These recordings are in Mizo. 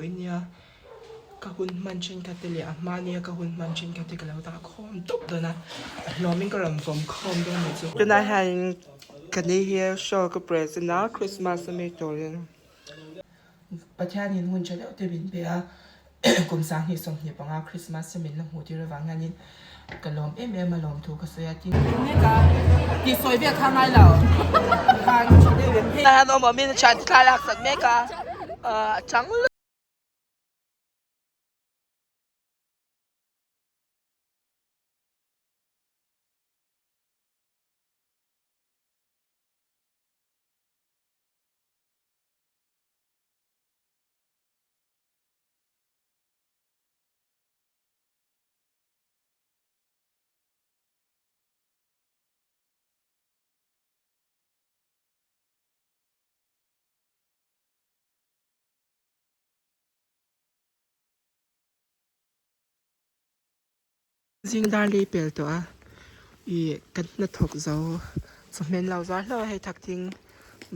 Nia ka hun hman thenkhat te leh a hma nia ka hun hman thenkhat te ka lo dah khawm tawp dawn a, a hlawmin ka rawn vawm khawm dawn a nih chu. Tunah hian ka ni hi show ka present a Christmas a mi turin Pathianin hun tha deuh te min pe a kum 2025 Christmas hi min la hmuh tir avang hianin ka lawm em em a lawm thu ka sawi a tin tih sawi vel kha ngai lo khan tha deuh em hei an awm awmin thian te thla lak sak mek a a chang lutuk. Zing dar lei pel tawh a ih kan hnathawk zo chawhmeh an lo zar hlauh a hei thakthing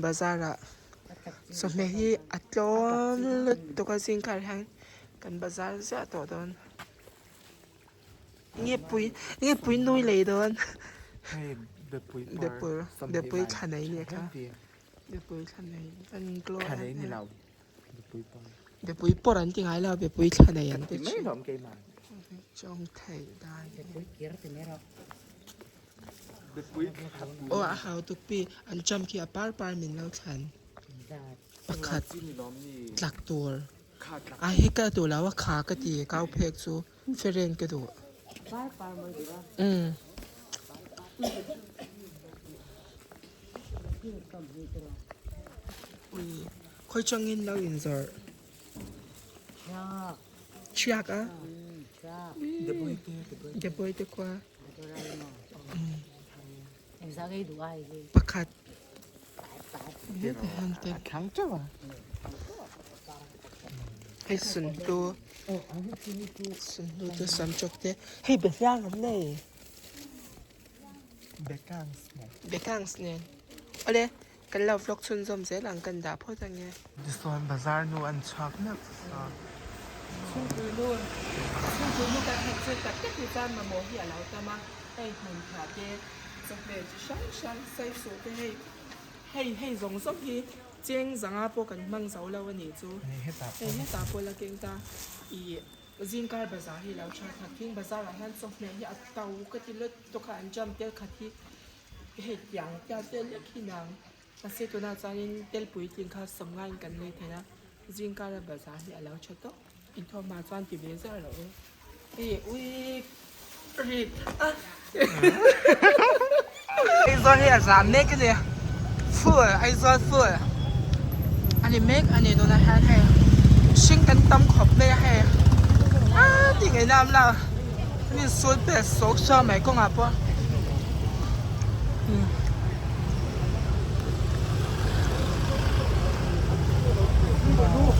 bazar ah chawhmeh hi a tlawm lutuk a zing kar hian kan bazar ziah tawh dawn nge pui nge pui nui lei dawn bepui bepui thla nei nia kha bepui thla nei an glow Bepui pawr an ti ngai lo, bepui thla nei an ti thin. Chawng theih dan. Aw a hau tuk pi, an cham khi a par par min lo thlan. Pakhat tlak tur. A hi ka duh lo a kha ka ti kau phek chu feren ka duh. Umm. Khawi changin lo inzawrh chhiak a Deboi te khua pakhat hei sunhlu sunhlu te samchawk te hei behliang an nei. Bekangs nen awle kan lo vlog chhunzawm zel ang kan dah phawt ange. Tichuan bazar nu an chhuak meuh chu. Chhungpui nu chhungpui nu kan han chet tak tak hi chuan mamawh hi a lo tam a, hei hmun thla te chawhmeh chi hrang hrang saisuh te hei hei hei zawng zawng hi cheng zanga pawh kan hmang zo lo a nih chu hei hetah pawh la keng ta ih. Zingkar bazar hi lo tha khat thing bazar ah hian chawhmeh hi a to ka ti lutuk a an jam tel khat hi hei tiang tial tel lek hi nang mahse tunah chuanin tel puitling kha sawmnga in kan lei thei a zingkar a bazar hi a lo tha tawp inthawm ah chuan ti ve zar loh e hei ui ri a Aizawl hi a zam mek a ni full Aizawl full a ni mek a ni tunah hian hei hring kan tam khawp mai a hei aaa tih ngaihna awm lo an insul pel sawk sawk mai kawngah pawh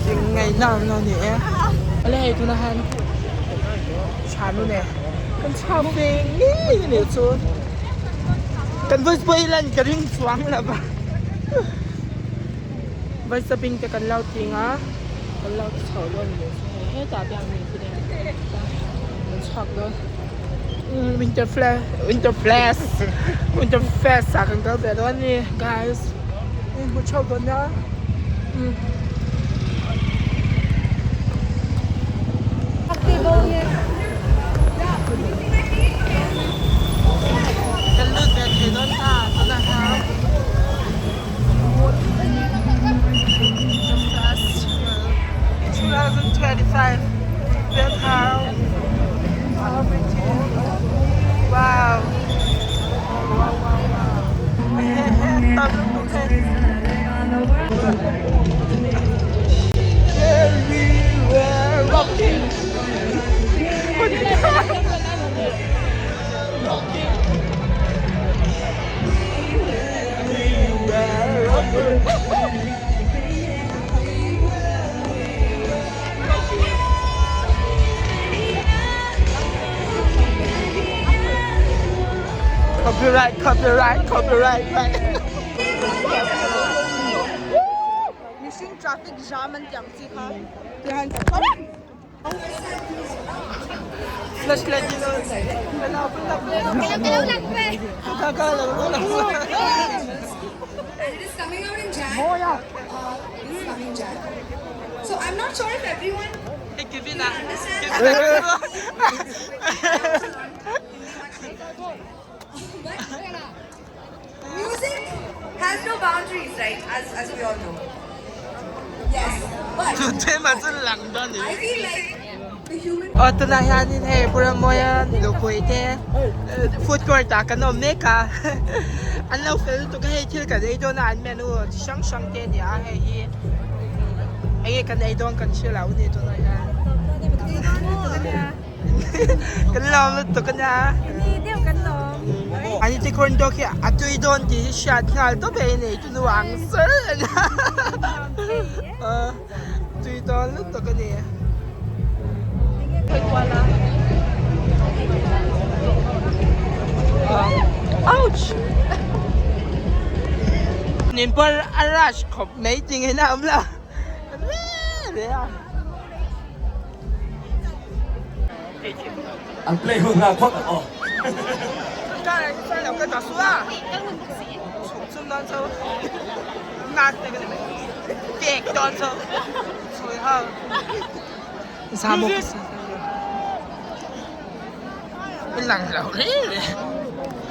tih ngaihna awm lo a ni e awle hei tunah hian tha nu nen kan chhuak ve ngei a nih chu kan voice pawh hi lan ka ring chuang lo va voice dubbing te kan lo ting a kan lo ti chho dawn a nih chu hei hetah te ang ni te kan chhuak dawn winter flash winter flash winter fest ah kan kal ve dawn a ni guys hmu chho dawn nia. Kan lut ve thei dawn ta tunah hian 2025 Vietnam Wow Wow wow wow Tam lutuk hei Everywhere rocking Rocking Everywhere rocking Copyright, copyright, copyright, right. Mihring traffic jam an tih ang chi kha. And it is coming out in Jan. It is coming Jan. So I'm not sure if everyone understands. But music has no boundaries, right? As as we all know. Yes, but I feel like the human Aw tunah hianin hei Puramawia nupui te food court ah kan awm mek a an lo fel lutuk a hei thil kan ei dawn a an menu chi hrang hrang te a ni a hei hi enge kan ei dawn kan hre lo a ni tunah hian kan lawm lutuk a nia ani te corn dog hi a tui dawn tih hi hriat nghal tawp e nei tu nu ang sar a nia Tui dawn lutuk a ni. Ouch! Nin pawh a rush khawp mai ting in a awm lo. An play hun nghal phawt ang aw.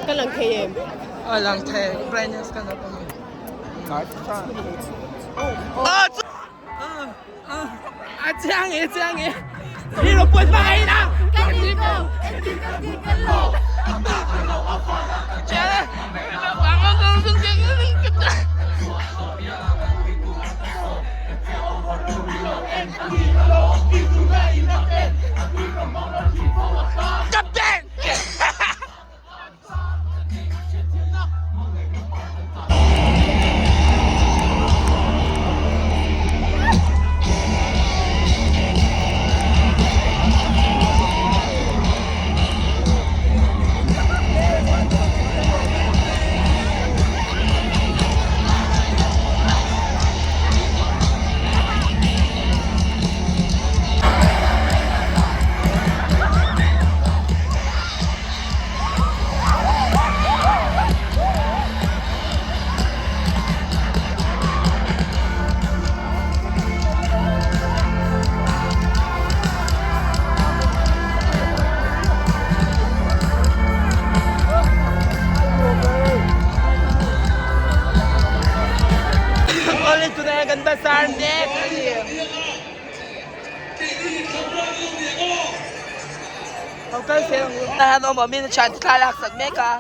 Ka lang thei em? Lang thei brightness ka A chiang e chiang e Hero pui hmai na Kan ni ko Captain! Awle tunah kan bazar mek a ni. Tahan awm awmin thian thla lak sak mek a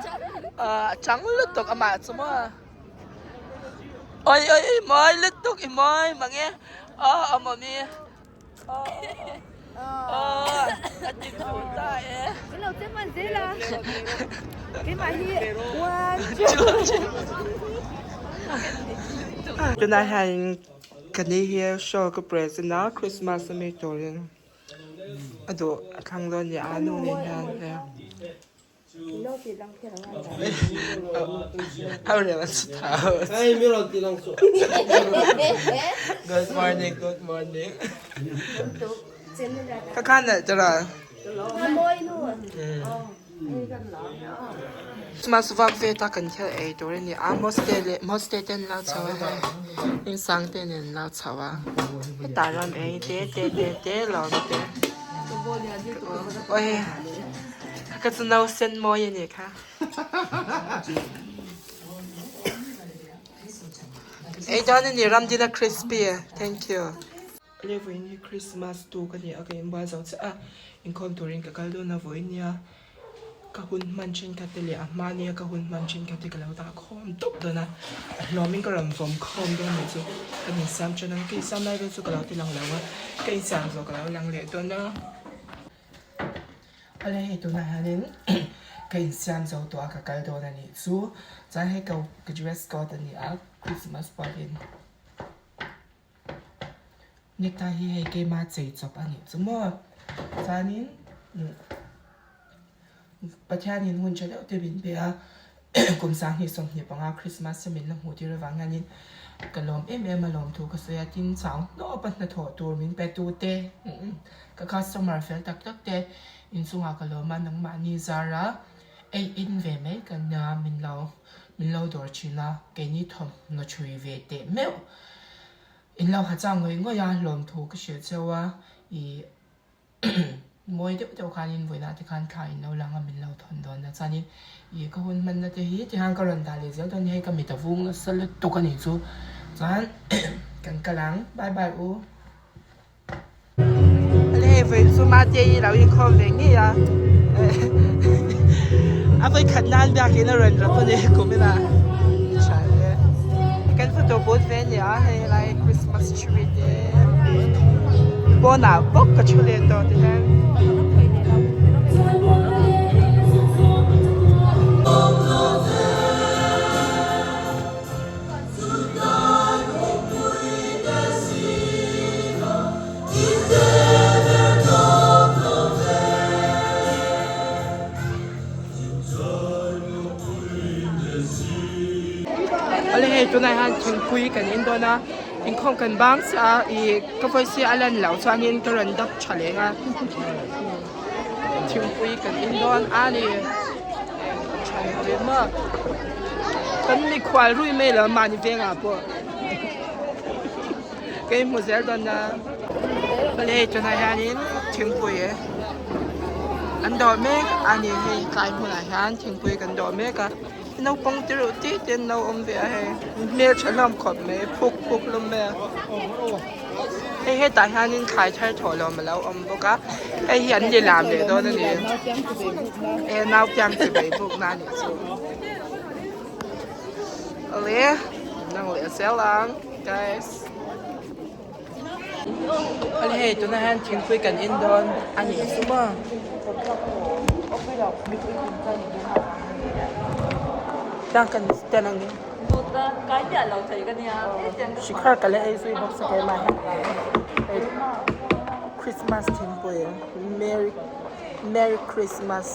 a chang lutuk amah chu maw oi oi i mawi lutuk i mawi mang e aw awm awm i aw a ti duh ta e tunah hian ka ni hi show ka present a Christmas ami turin. A duh a thlang dawn nia a nu nen hian Good morning good morning ka khan leh tara Christmas vak ve ta kan thil ei tur a ni a moste leh moste te an lo chho a hei insang te nen an lo chho a hetah ram ei te te te te lawm te awi ka chu nausen mawi a nih kha ei dawn a ni ramdina crispy thank you. Awle vawiin hi Christmas tuk a ni a ka inbual zo chiah a inkhawm turin ka kal dawn a vawiin nia ka hun hman thenkhat te leh a hma nia ka hun hman thenkhat te ka lo dah khawm tawp dawn a a hlawmin ka rawn vawm khawm dawn a nih chu ka insiam tan a ka insiam lai vel chu ka lo ti lang lo a ka insiam zawh ka lo lang leh dawn a awle hei tunah hianin ka insiam zo tawh a ka kal dawn a nih chu chuan hei ka dress code a ni a Christmas pualin. Necktie hi hei keima chei chawp a nih chu maw chuanin Pathianin hun tha deuh te min pe a kum 2025 Christmas hi min la hmuh tir avang hianin. Ka lawm em em a lawmthu ka sawi a, tin chau hnawp a hnathawh tur min pe tu te, ka customer fel tak tak te inchungah ka lawm a, nangmahni zara ei in ve mai ka nia min lo min lo dawr thin a, keini thawmhnaw chhui ve teh meuh in lo ha chang ngawih ngawih a, lawmthu ka hrilh cheu a, ih. Mawi deuh deuh khanin vawiinah te khan thla in lo lang a min lo thawn dawn a chuanin ih ka hun hmanna te hi tikhan ka rawn dah leh zel dawn a ni hei ka mit a vung nasa lutuk a nih chu chuan kan kal ang bye bye u. Hei hei vawiin chu mate hi lo inkhawm ve ngei a a vawi khat nan biakin a rawn rawp a ni kum ila tha hle kan photo booth ve a ni a hei lai Christmas tree te. Pawnah bawk ka thu leh tawh ti hian. Awle hei tunah hian thingpui kan in dawn a. Inkhawm kan bang chiah a, ih ka voice hi a lan loh chuanin ka rawn dap tha leng a, thingpui kan in dawn a ni, tha leh ve maw, kan mikhual rui mai lo mahni vengah pawh ka inhmu zel dawn a, awle hei tunah hianin thingpui an dawh mek a ni hei tlai hmunah hian thingpui kan dawh mek a. Naupang te reuh te te an lo awm ve a hei hmeltha hlawm khawp mai phuk phuk hlawm mai a hei hetah hianin thlai thar thawh lawm a lo awm bawk a hei hi an lilam leh dawn a ni e nau piang chi bai buk na a nih chu awle nang leh zel ang guys awle hei tunah hian thingpui kan in dawn a nih chu maw. Tang kan stand ang Shikhar ka la ei zui bawk sa keimah hi hei Christmas thingpui Merry Merry Christmas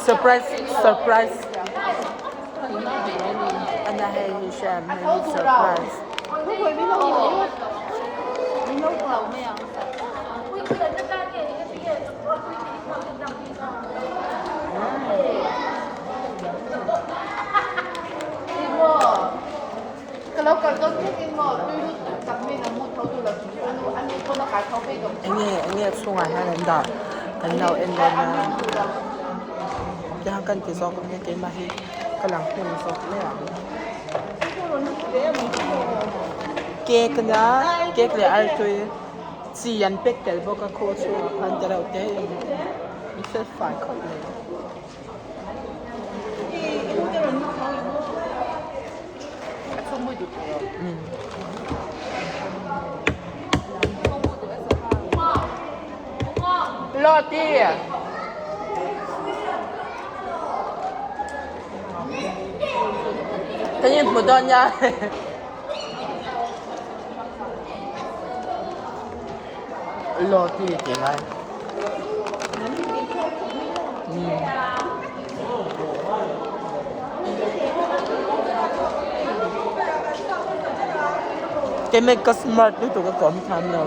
Surprise surprise Ana hei hi hriat hei hi surprise. Enge enge a chhungah hian an dah kan lo en dawn a tiang kan ti zawk ang e keimah hi ka lang hnem zawk mai ang cake ania cake leh artui. Chi an pek tel bawk a khaw chhungah khan te reuh te in in fel fai khawp mai. Loti. Kan inhmu dawn nia. Loti tih lai Keimah ka smart lutuk a ka awm thiam lo.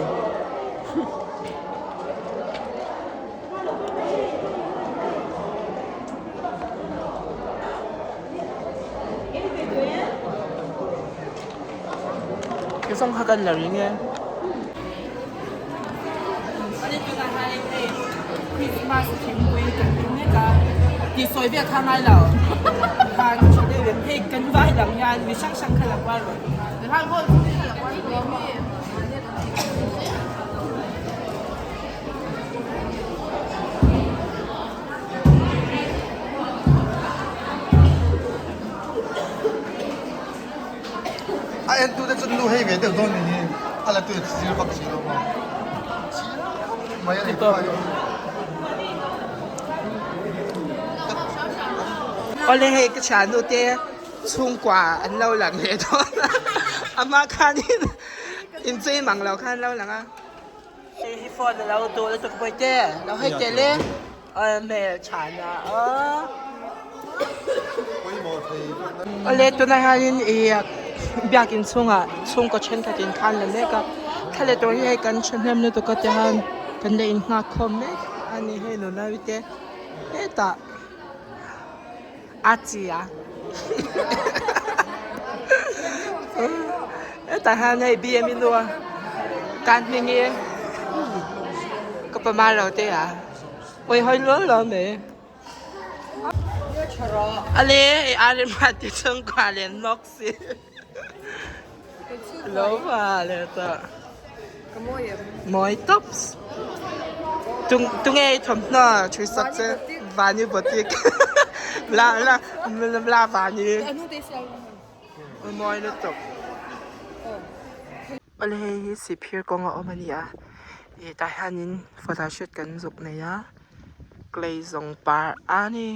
Ke zawng kha kan la ring e. Christmas thingpui kan hmu mek a, tih sawi vel kha ngai lo. Khan tha deuh em hei kan vai lam hian mi hrang hrang kha la kual rawh. A en tu te chu nu hei ve deuh dawn ni hi a la tu zir vak si lo maw mai a ni Awle hei ka thiannu te chhungkua an lo lang leh dawn a amah khanin inchei mang lo khan an lo lang a hei hi phone a lo duh lutuk bawihte lo hei tel e. Hmel chhana aw. Awle tunah hianin ih biakin chhungah chhungkaw thenkhat in khan la mek a thla leh tur hi hei kan thahnem lutuk a tihian kan la innghak khawm mek a ni hei nula te hetah a chi a hetah hian hei B_M_E nu a kan hming hi ka pa mar lo te a awi hawi luau luau mai. Ale hei a rema te chhungkua len hnawk si lo va le tawh mawi tawps tunge i thawmhnaw thui sak che vani boutique la la la vani mawi lutuk. Awle hei hi sihphir kawng a awm a ni a ih tah hianin photoshoot kan zuk nei a clay zawng par a ni.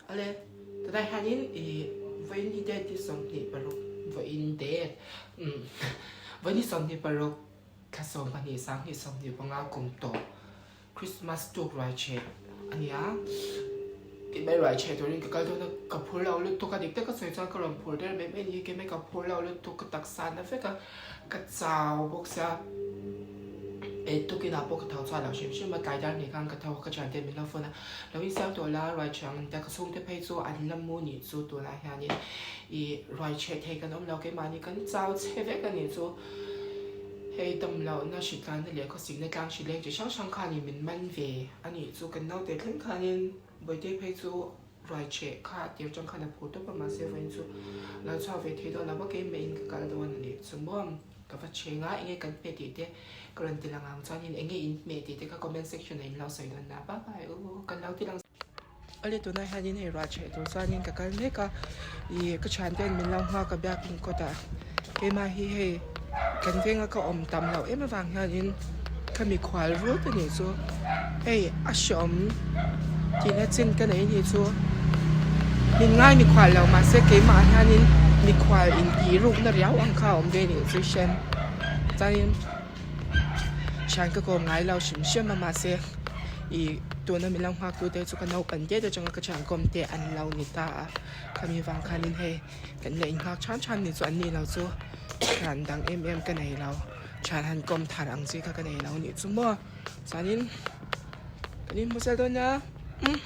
Ale tunah hianin ih vawiin hi date hi 26 vawiin date umm vawiin hi 26 thla 12 sanghnih 25 kum tawh Christmas tuk ruai cheh a ni a tih mai ruai cheh turin ka kal dawn a ka phur lo lutuk a dik tak a sawi chuan ka rawn phur der mai mai a ni hi kei mai ka phur lo lutuk ka taksa na vek a ka chau bawk sia eh tukinah pawh ka tho chhuah loh hrim hrim a tlai dar hnih khan ka tho a ka thiante min lo phone a lo insiam tawh la ruai cheh ang tia ka chhungte phei chu an la mu nih chu tunah hianin ih ruai cheh thei kan awm lo keimahni kan chau chhe vek a nih chu. Hei damlohna hritlanna leh khawsikna tlang hri leng chi hrang hrang khanin min man ve a nih chu kan naute thleng khanin Bawihte phei chu ruai cheh kha a tir tang khan a phur tawp a mahse vawiin chu lo chhuak ve thei dawn lo va keimah in ka kal dawn a nih chu maw ka va cheng a enge kan hmeh tih te ka rawn ti lang ang chuanin enge in hmeh tih te kha comment section ah in lo sawi dawn nia bye bye u kan lo ti lang. Ale tunah hianin hei ruah chheh tur chuanin ka kal mek a ih ka thianten min lo nghak a biakin kawtah keimah hi hei kan venga ka awm tam loh em avang hianin ka mikhual rut a nih chu hei a hreawm tihna chin ka nei anih chu min ngai mikhual lo mahse keimah hianin mikhual intih rukna riau ang kha a awm ve anih chu hrem chuanin. Thian ka kawm ngai lo hrim hrim a mahse ih tuna min lo nghak tu te chu ka naupang te te atanga ka thian kawm te an lo ni ta a khami vang khanin hei kan la innghak than than ni chu an ni lo chu thian dang em em ka nei lo thian han kawm thar ang chi kha ka nei lo nih chu maw chuanin kan inhmu zel dawn nia umm.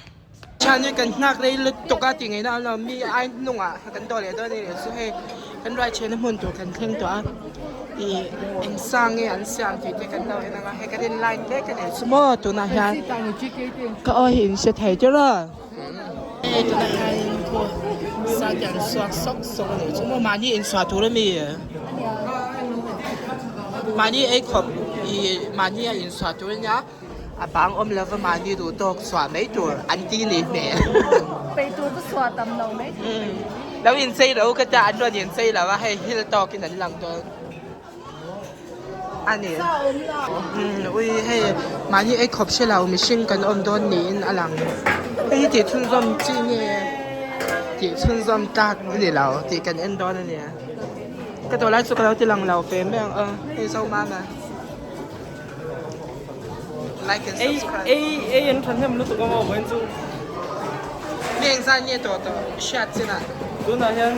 Thian hi kan nghak rei lutuk a tih ngaihna a awm lo mi ai hnungah kan dawh leh dawn a nih chu hei kan ruai chhehna hmun tur kan thleng tawh a ih eng sa nge an siam tih te kan lo en ang a hei kan in line mek a nih chu maw tunah hian ka aw hi in hre thei tir a hei tunah hian khu sa te an suak sawk sawk a nih chu maw mahni insuah tur a mi mahni ei khawp ih mahni a insuah tur a nia. A bang awm lova mahni duh tawk chhuah mai tur an ti ni hmel. Peih tur chu chhuah tam lo mai thei peih tur hi. Lo inchei lo ka tia an rawn inchei lo a hei hil tawkin an lang dawn a ni. Ui hei mahni ei khawp hre lo mihring kan awm dawn niin a lang. Hei hi tih chhunzawm chi nge tih chhunzawm tlak a ni lo tih kan en dawn a nia. Ka tawh lai chu ka lo ti lang lo ve mai ang aw hei Zomama. Like and subscribe. Ei ei an thahnem lutuk a maw vawiin chu. Mi engzat nge tawh tawh hriat chin ah. Tunah hian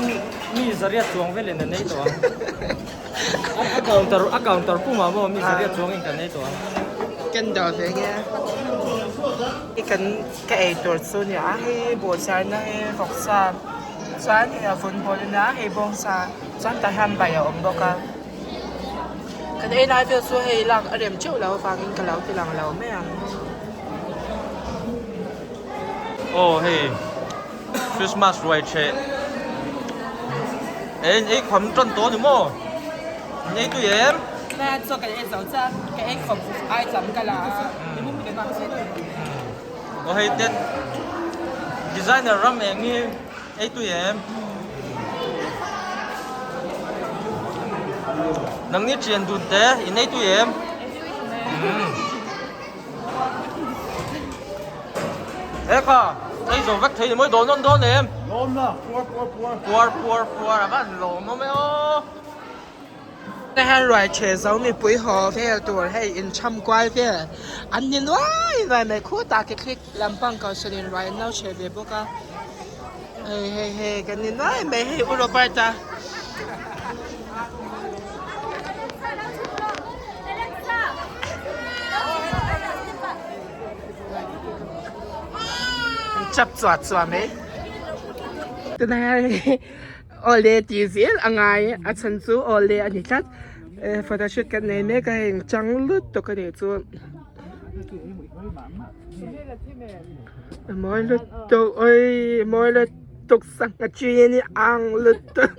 mi zariat chuang velin an ei tawh ang. A counter a counter pumah maw mi zariat chuangin kan ei tawh ang. Kan dawh ve nge. Hei kan ka ei tur chu nia hei buhchar na hei vawksa chuan hei a vun bawl ania hei bawngsa chuan tah hian bai a awm bawk a. Kan ei lai vel chu hei lak a rem teuh lo avangin ka lo ti lang lo mai ang. Aw hei Christmas ruai theh ei ei khawm tan tawh ni maw in ei tui em? Nai chaw kan ei zo chiah ka ei khawp ai cham ka la a. Aw hei ten designer ram eng hi Ei tui em? Nang ni thian dun te in ei tui em? He kha, ei zo vek thei ni mawi dawn nawn dawn em? Lawm la, puar puar puar. Puar puar puar a van lawm awm e aw. Tah hian ruai ṭhe zo mipui haw vel tur hei inchham kual vel an ni nuai nuai mai khutah Catholic lampang kohhran in ruai an lo ṭhe ve bawk a hei hei hei kan ni nuai mai hei U Robert a. An chap chuah chuah mai. Tunah hian. Awle tih zel a ngai a chhan chu awle a ni tlat photoshoot kan nei mek a hei chang lut tawk a nih chu a mawi lutuk awii mawi lutuk sangha chi a ni ang lutuk.